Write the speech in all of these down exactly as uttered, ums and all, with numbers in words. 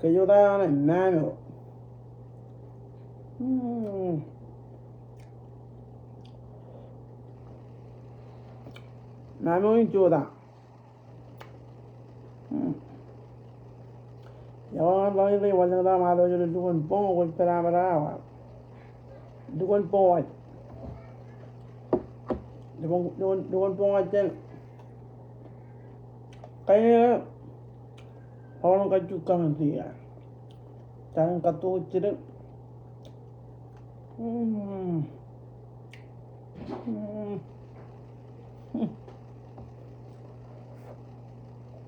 Kōjota eo ṇe, mamo. Hmm. Mamo in jota. Hmm. Eo an ḷain ri wal ñan ta ṃaroñ ilo lukkuun boñ, kwōj pād aṃ ro awa. Lukkuun boñ waj. Lukkuun, lukkuun, lukkuun boñ waj jān. Kain eo, ewōr kajju kañ in ri eo. Jān katto jidik. Mm. Mm. Mm.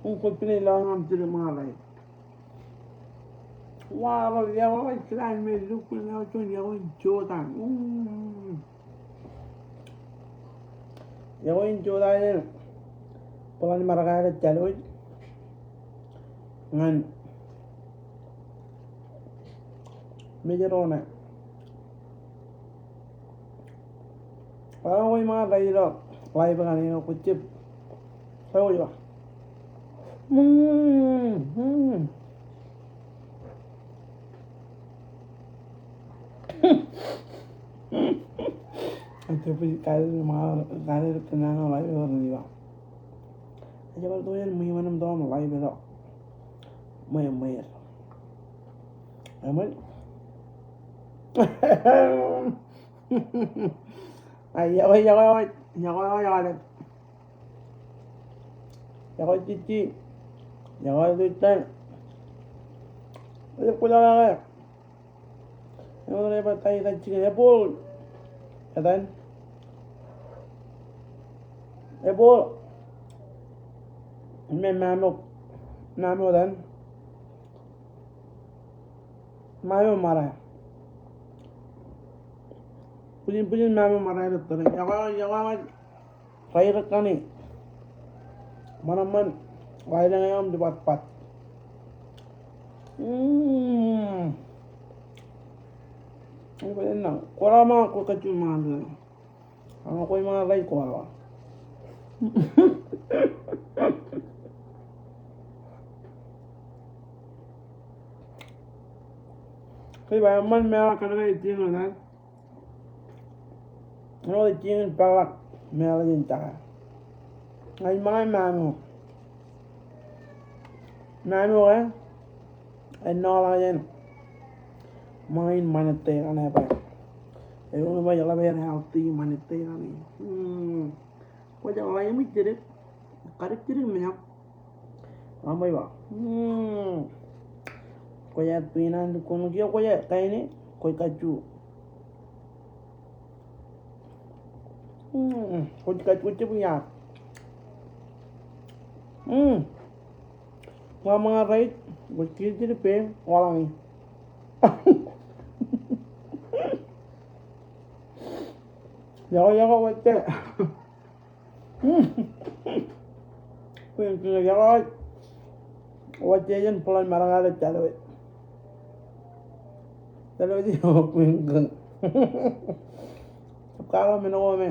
Kwōj pād ilo aṃ jidik ṃae ḷain. Wa, ro, eo, eo, ej kile me lukkuun eo juon eo in jota. Mm. Eo in jota jān bōḷan Markale Jālwōj ñan mejād eo ṇe. Wa, kwōj ṃōk ḷain ilo live kaṇe eo kwōj jab. Kwōj wa. Mm, mm. Ej jab kale ṃōk, kale kōn an live eo ri wa. Ej jab bar to jān ṃwiin ṃanam to ṃōk live eo. Ṃweo, ṃweo. Eṃṃan. Ai, yokwe, yokwe, yokwe, yokwe, yokwe. Yokwe jiji, yokwe tutan. Ej kwōj yokwe. Ewōr eo ej ba ta eo ej jikin, ebooḷ. Etan. Ebooḷ. Im mamo, mamo etan. Mamo ṃōrā. Bwijin, bwijin mamo ṃōrā ilo tōre. Yokwe, yokwe. Rairōk kaṇe. Ṃanamṃan, ḷailōñ eo im libatbat. Mm. Ej ba eṇ, kwō ra ṃōk, kwō kajju ṃōk ṇe. Aṃ kwōj ṃōk ḷain kwō ra. Kōj ba eṃṃan meḷeḷe kōn ke ej jiñin eṇ. Eo ej jiñin peḷḷọk meḷeḷe in jake. Ej ṃōñā mamo. Mamo ke ej ṇoḷọk jān ṃōñā in ṃanit eo kaṇe bwe ej uññū bwe ej ḷap aer healthy ṃanit eo kaṇe. Hmm. Kwōj ḷain ṃōj jidik. Kadik jidik meñam. Aṃ ṃōj ba. Hmm. Kwōj aer tuinan lukkuun kiiō kwōj aer kain e, kwōj kajju. Hmm. Kwōj kajju, kwōj jab iyaak. Hmm. Wa ṃōñā rait, kwōj kiil jidik pein, waḷọñi. Yokwe, yokwe, wōjje. Kwōn kōn eo ej wōj jān bōḷan Markale Jālwōj. Jālwōj eo kwōn kōn. Karo men ko me.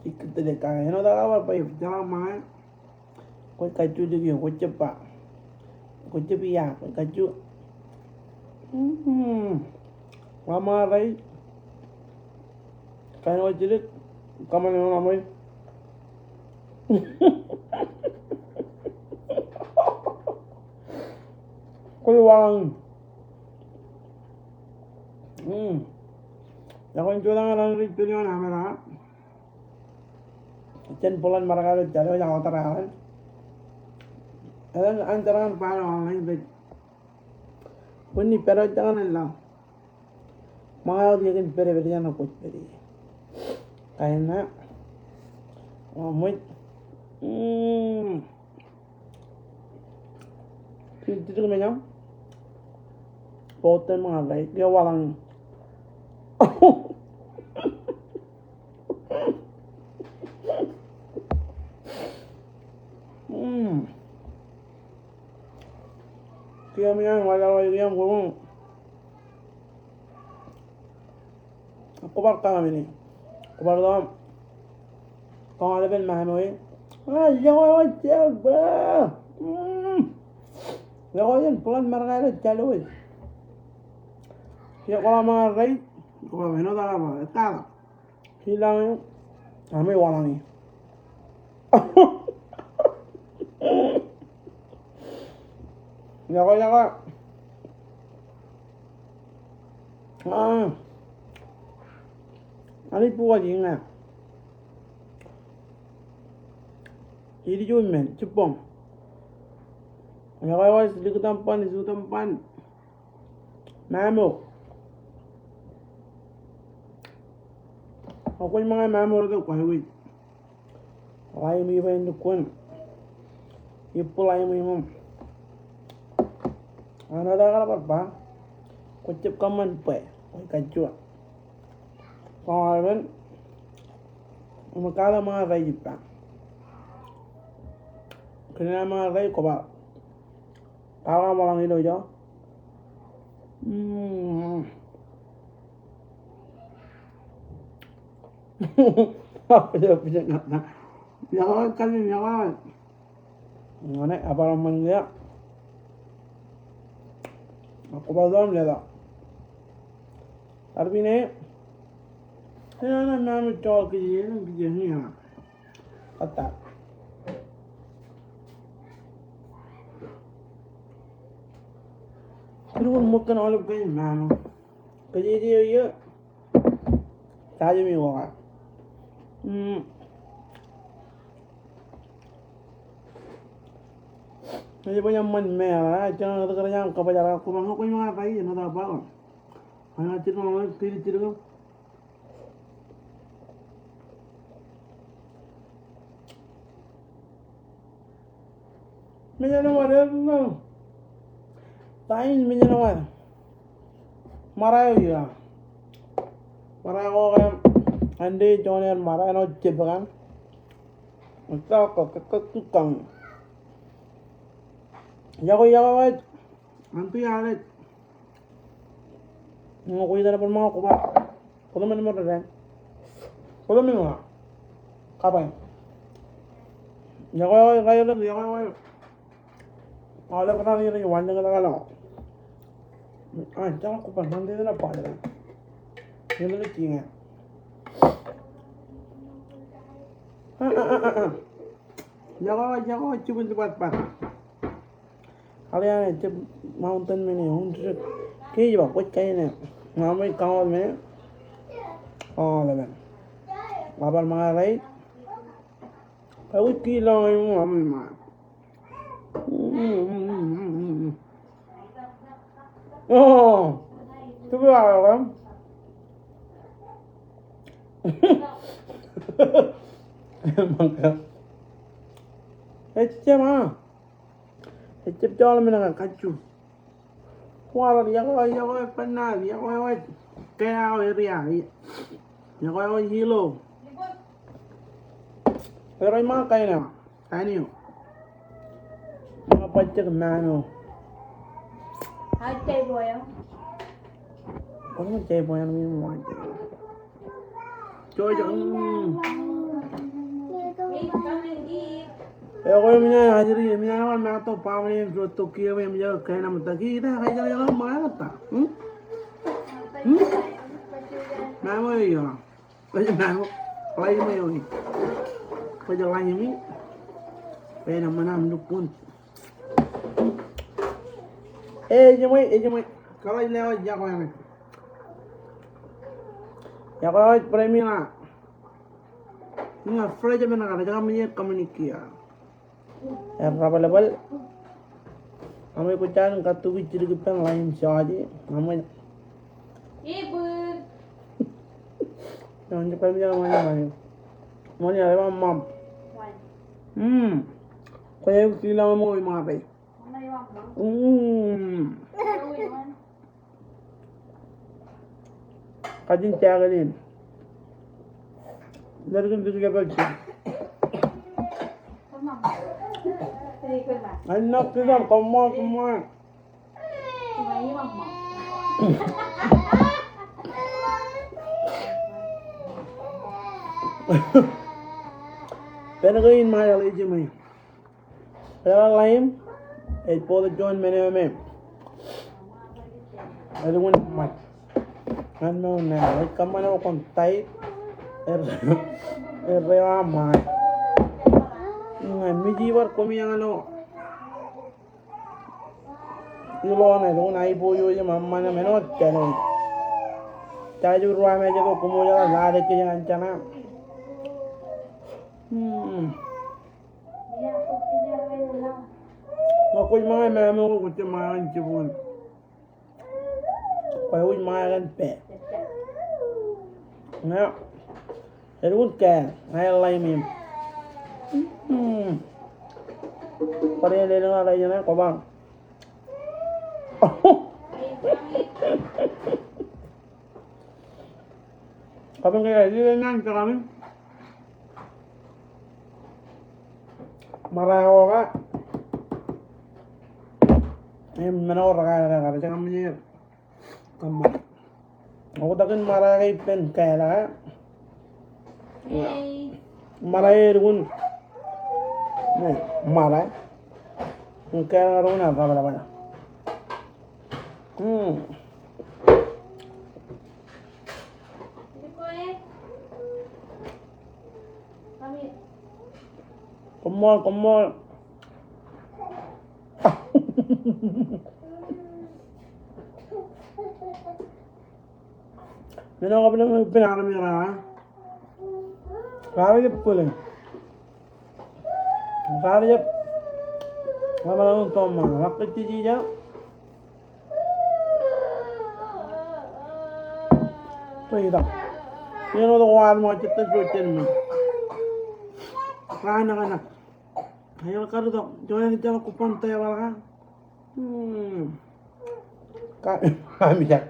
Ikōtōl kake āinwōt aō bar ba eo jeḷā ṃōñā. Kwōj kajju likio, kwōj jab ba. Kwōj jab iyaak, kwōj kajju. Mm. Wa ṃōñā rait. Kain eo jidik, kōṃṃan eṇ aṃ eo. Kwōj waḷọk. Mm. Yokwe in jota ñan ri pād ioon Amerika. Jān bōḷan Markale Jālwōj, Outer Island. Etan an jar ñan ba ilo online bwe kwōn ni pād eo ej jekdọọn laḷ. Ṃōñā eo ej kōn pād, pād jān kwōj pād. Kain ṇe. Wa ṃōj. Jidik meñam. Bōk tōn ṃōñā ḷe, ke waḷọñi. Ñan wālọk eo ikiam koṃ. Kobar kaṃ men e. Kobar kaṃ. Kaṃ alen Mamo e. A, iọkwe waj jān bwe. Mm. Iọkwe waj jān bwe ḷan Marka ilo jālwōj. Iọkwe waj ṃōñā rej. Kobar āinwōt aō ba. Etaḷọk. Kilañ e, ami waḷọk e. Iọkwe, iọkwe. A. Āinwōt bwe waj iññā. Ilju men, jibboñ. Iọkwe waj, likūt aṃ ban, likūt aṃ ban. Mamo. Ak kwōj ṃōñā Mamo rot eo kwōj wōj. Ḷaim ippān lukkuun. Ippān ḷaim iṃōṃ. Āinwōt aō kar bar ba. Kwōj jab kōṃṃan bwe. Kwōj kajju. Kōṃṃan. Im kata ṃōñā rej ippa. Kōn aō ṃōñā rej koba. Kaka ṃōḷañ ilo ijo. Mm. Apija, apija, ña, ña. Ña kawōj, kajin, ña kawōj. Ñane, abar ṃōn ña. Ak koba tok im letok. Armej ṇe. Āinwōt aō ṃōñā rej jọọl kōj, āinwōt kōj, āinwōt. Kōttar. Kōn ṃōk kōn aolep kōj Mamo. Kōj ej eo iiō. Tajemi waka. Mm. Ej bwe ña ṃan me, a, ej jañ tok kōn ña kōba jar ak koba ña kwōj ṃōñā rej, āinwōt aō ba. Āinwōt jet ṃōñā rej, kōj jet tok. Mejān eo wōt, eo, eo. Tain mejān eo wōt. Ṃara eo ia. Ṃara eo ke. Ande joñan ṃara eo jebkan. Ita ko ke ke tukkañ. Iọkwe, iọkwe waj. Anti Alex. Ñe kwōj itar bar ṃōñā koba. Koto men ṃōk dān. Koto men ṃōñā. Kabañ. Iọkwe, iọkwe, iọkwe, iọkwe. Aolep ran eo rej wanlōñ ḷọk. A, ejjeḷọk koba, ṃan te ej ba ḷọk. Ejjeḷọk kiiñ. A, a, a, a, a. Iọkwe, iọkwe, jibwin jibwatpat. Aḷ eṇ ej jab mountain men e, undrek. Kōj ba kwōj kain e. Ṃaṃe kaṃ wōt men e. O, leban. Bar ṃōñā rej. Ba kwōj kiilañ e, ṃaṃe ṃōñā. O, tubi wa kam. Ej jab, a. Ejjab joḷ men eo kajju. Waḷọk, iọkwe, iọkwe, Bernard, iọkwe, waj. Kea area. Iọkwe, waj, Hilo. Eo rej ṃōñā kain eo. Kain eo. Ṃōñā bajjek Mano. Hai, Jai Boy. Kwōn ṃōk Jai Boy eo, ṃōñā. Joy, joy. Mm. Eo, ko eo, mejān ajri, mejān eo, ṃōñā tok, baaṃle, tok, kiiō, mejān eo, kain eo, ta, ki, ta, kain eo, ṃōñā tok ta. Hmm? Hmm? Mamo eo. Kwōj, mamo. Ḷaimi eo. Kwōj ḷaimi. Kwōj ṃōñā lukkuun. Ej ṃwe, ej ṃwe. Kōḷaj lewōj, iọkwe eo. Iọkwe eo, Premila. Ña fresh men eo, rej kōṃṃani kiiō. Errabwelbwel. Ṃōñā kwōj jañin katuki jidik ippān ḷaim Jọji. Ṃōñā. Ibū. Ña ej kōṃṃani ṃōñā ṃōñā. Ṃōñā eo ṃōṃ. Hmm. Kwōj kiilañ ṃōñā ṃōñā. Hmm. Kajin Jacqueline. Nar kōn dik kōpel jin. Āinwōt kiilañ, kōṃṃan, kōṃṃan. Pen ke in ṃajeḷ ej ṃōj. Eḷaññe ḷaim, ej bōktok juon men eo me elukkuun ṃōj. Ñan mour ṇe, ej kōṃṃane kwōn tai, er, er rewa ṃōj. Ñe miji bar koṃi ñan ilo ilo ṇe, elukkuun aiboojoj im eṃṃan im āinwōt jān eo. Jajū ruwamāejet eo koṃ jeḷā lale kōj ñan jeṇe. Hmm. Ñe kwōj ṃōñā ṃaṃo ko kwōj jab ṃōñā kōn jibukun. Kwōj ṃōñā kōn pā. Ñe elukkuun kāāl, ñe ḷaim im. Hmm. Bar ien lelōñ ḷe jeṇe kwō ba. Kapen ke ej lelōñ ñan jekami. Ṃōrā ko ke. Im men ko rekā, rekā, rekā, jekami ñe. Kōṃṃan. Oktak in ṃōrā ke ippān kāāl ke. Ṃōrā elukkuun. Ṇe, ṃōrā. Im kāāl ke elukkuun an ḷapḷap. Hmm. Koṃṃool, koṃṃool. Men eo kab ṇe ippān armej ra. Raar jab bōlen. Raar jab. Ḷōmṇak in tōṃṃan. Ḷak kajjijej. Bwe itak. Iien wōt ko ad ṃōk jitōn jojjān ṃōk. Raar nōknōk. Aer karutok. Joñan ejjeḷọk kobban tebōḷ ka. Hmm. Ka, amijak.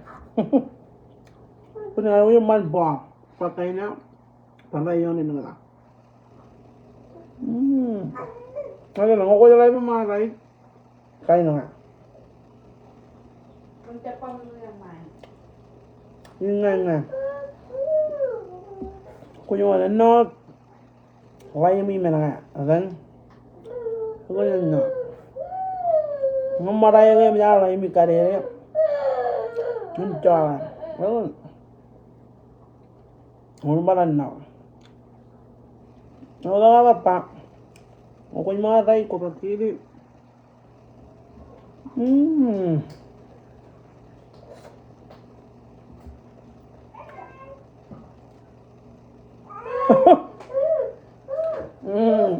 Bwe ṇe aer wōj ṃan bọọl. Bwe kain eo. Bwe ṇe ioon in ṇa. Hmm. Aer ṇe, ñe kwōj ḷe ṃōṃa ḷe. Kain eo ña. Iññā, iññā. Kwōj ṃōñā ṇe ṇe. Ḷaimi men ña, etan. Kwōj ṃōñā ṇe ṇe. Ñe ṃōrā ke eṃōj ḷaimi kadede. Im joḷā. Etan. Wōn ṃōrā ṇe ṇe. Ñe ḷe ḷọk ba. Ñe kwōj ṃōñā ḷe kwō ba kili. Mm. Mm.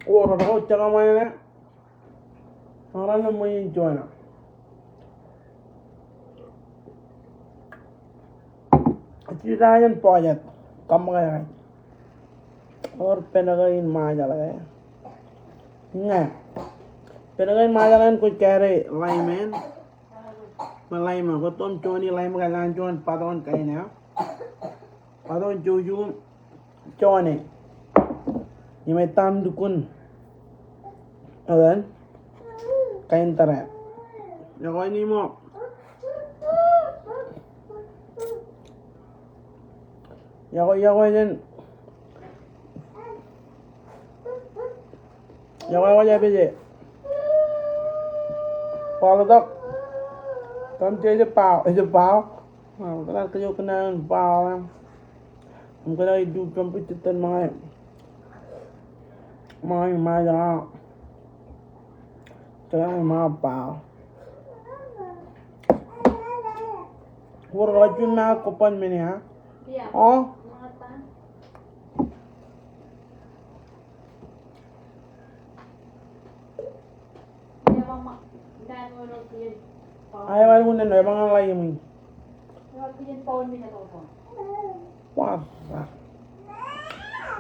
Ewōr ro jekam ṇe. Ñe ren ṃōj in juon. Jida jān bọjet. Kōṃṃan ke. Ewōr pen ke in Ṃajeḷ ke. Ñe. Pen ke in Ṃajeḷ ke kwōj kāāl ḷaim in. Ṃōk ḷaim in. Kwōj tok im juon in ḷaim ke eḷaññe juon bōktok in kain eo. Bōktok in jouj im juon e. Im ej etaṃ lukkuun. Etan. Kain tōre. Iọkwe in ṃōk. Iọkwe, iọkwe jān. Iọkwe, iọkwe jān pād e. Bọọl tok. Kōm je ej bao, ej bao. Wow, kōn an kōj eo kōn an bao eo. Im kōn an ij lukkuun bwe jitōn ṃōñā. Ṃōñā ṃōñā. Kōn an ṃōñā bao. Wōr ḷọk juon ṃōñā kobban men e. O? Ae, wāween ṇe, ebañ ḷaimi. Wa, wa.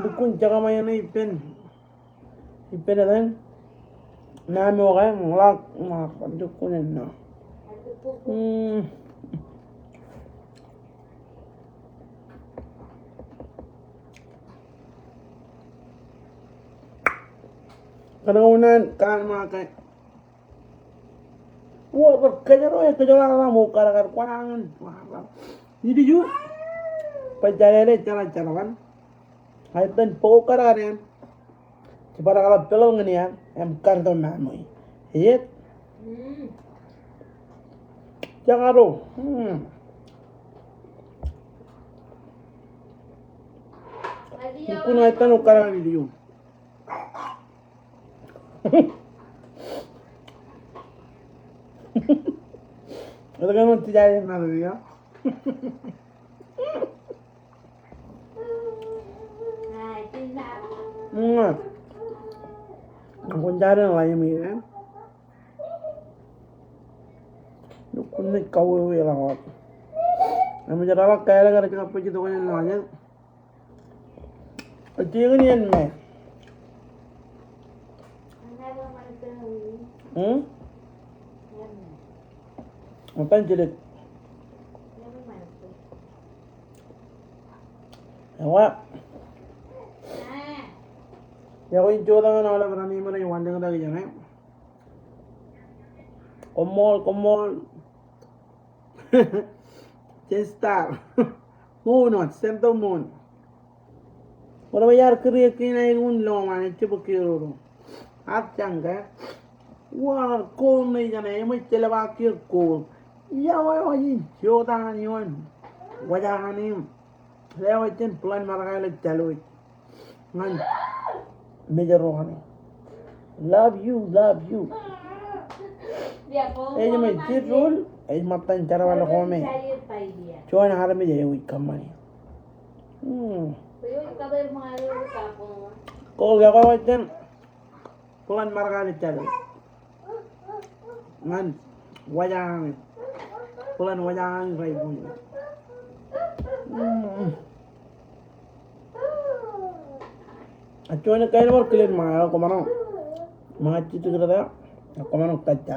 Lukkuun jekam ṇe ippān. Ippān etan. Ṇa ṃool ke, ḷak, ḷak, lukkuun ṇe. Hmm. Kōn an unin, kōn ṃōñā ke. Bar kōjro, ej kōjro ḷọk ṃokkar kar kwaḷọk ñan. Ilju. Bwe jar lale, jar, jar ḷọk. Ak etan bōk kar kar eṇ. Ij bar kar peḷḷọk ñan eṇ, im kar tok ṃaan ṃweo. Ej. Jekaro. Hmm. Lukkuun etan eo kar kar ilju. Ito kōn eo tijjani ṇa eo. Ña. Kwōn jar in ḷaim in. Lukkuun ej kawewe ḷọk. Āinwōt jar ḷọk kāālōt kar jekar bajjek tok in ḷọk. Ej jikin iien me. Hmm? Etan jidik. Ewa. Iọkwe in jota ñan aolep raṇe im raṇe eo wanlōñtak ijeṇe. Koṃṃool, koṃṃool. Jenstar. Moon eo, Santo Moon. Wōn bwe iar kūr e kein aer un lọmọọr, ejjab kūr ro. Ak jañin ke. Wōn kōn ṇe ijeṇe, eṃōj jeḷā ba kūr kōn. Iọkwe eo in jota ñan ioon. Wōj an im. Eo ej jen plan ṃōrā ilo jālwōj. Ñan mejāro kaṇe. Love you, love you. Ej me jidik, ej ṃōttan jerbal ko me. Juon armej eo ej kōṃṃani. Hmm. Ko ke ko ej jen plan ṃōrā ilo jālwōj. Ñan wōj aō ñan. Plan wōj aō ñan rej buñ. Mm. Ak juon kain bar kilen ṃōñā eo, kwōmaroñ ṃōñā jidik rot eo, kwōmaroñ kōjja.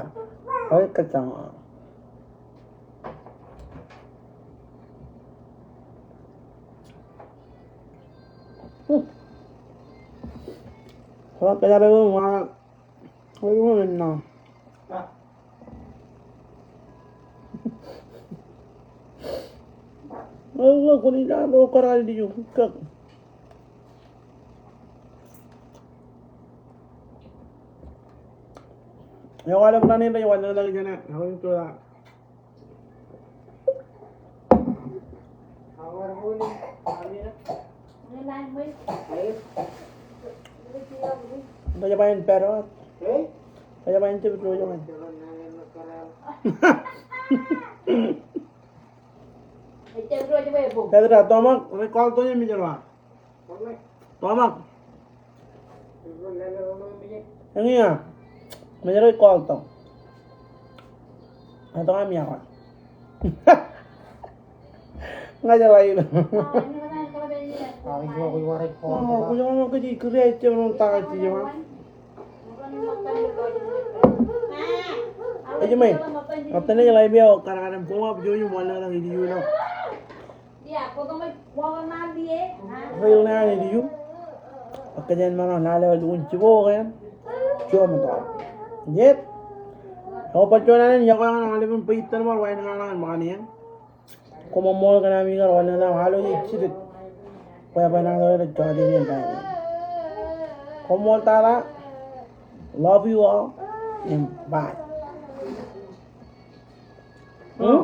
Ak kōjja ṃōñā. Hmm. Kwōmaroñ kōjja eo ṃōñā. Ej wōn ṇe. Ej wōn kwōn ij jar ro kar kar ilju kak. Eo aolep raṇe rej wanlōñtak ijeṇe. Eo ej jota. Ṃokta ej ba en pād wōt. Ṃokta ej ba en jab ijo ijo ñan. Pād wōt, tōmak, rej call tok ñan mejāro. Tōmak. Eñin, mejāro ej call tok. Ej tok ami awa. Ña ij ḷain. Kwōj ṃōk kōj kūr eo ej jab ṇe ta ej jab. Ej me. Ṃōttan ej ḷain eo kar kar im koṃ bar juon im wanlōñtak ilju ilo. Real ṇe an ilju. Ak kōjeañ maroñ lale lukkuun jiboñ kein. Juon ṃōttan. Jet. Eo bar juon alen iọkwe ñan aolep in bwe itan bar wāween ñan ṃōk an eṇ. Koṃṃool kōn ami kar wanlōñtak ilo ilo jidik. Bwe bwe ṇa tok ilo jọteen in kain. Koṃṃool tata. Love you all. And bye. Hmm?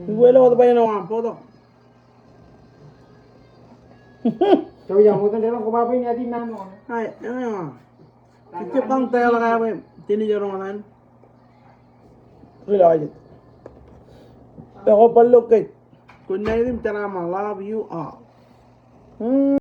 Iwōj lo wōt bwe eo aṃ bōktok. Joe, ya, ṃokta deḷọñ koba bwe in ati naan eo. Ai, eo. Ijjab kañ tōl ḷọk bwe tene ej roñtan. Ilo ajit. Eo bar lo kōj. Good night im jeraaṃṃan. Love you all. Hmm.